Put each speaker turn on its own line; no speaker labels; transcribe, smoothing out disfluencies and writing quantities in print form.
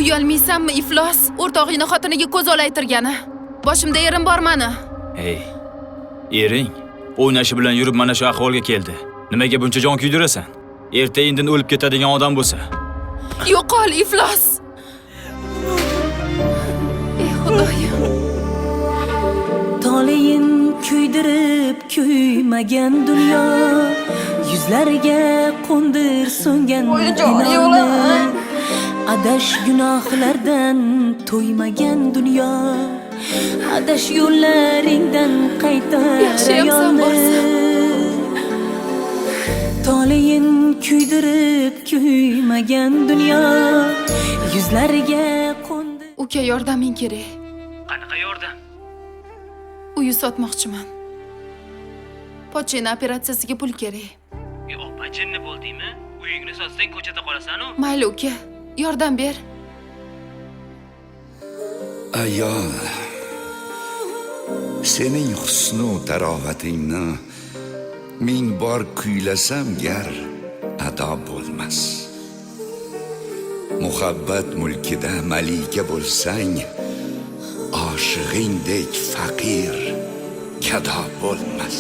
Uyalmaysanmi, iflos? O'rtog'ingni xotiniga ko'z olaytirgani. Boshimda erim bor mani.
Ey, ering o'ynashi bilan yurib mana shu ahvolga keldi. Nimaga buncha jon kuydirasan? Erta indin o'lib ketadigan odam bo'lsa.
Yo'qol, iflos! Ey Xudoyim.
Toleyin kuydirib kuymagan dunyo, yuzlariga qo'ndir so'ngan hilolni. Adash gunohlardan to'ymagan dunyo, adash yo'llaringdan qaytar
Yaxshiyam sen
ayolni.
borsan.
Toleyin kuydirib kuymagan dunyo, yuzlariga qo'ndir.
Uka, yordaming kerak.
Qanaqa yordam?
Uyi sotmoqchiman. Pochchani operatsiyasiga pul kerak.
E, opa, jinni bo'ldingmi? Uyingni sotsang, ko'chada qolasan-u.
Mayli, uka, yordam ber.
Ayol, sening husnu tarovatingni ming bor kuylasam gar ado bo'lmas. Muhabbat mulkida malika bo'lsang, oshig'ingdek faqir gado bo'lmas.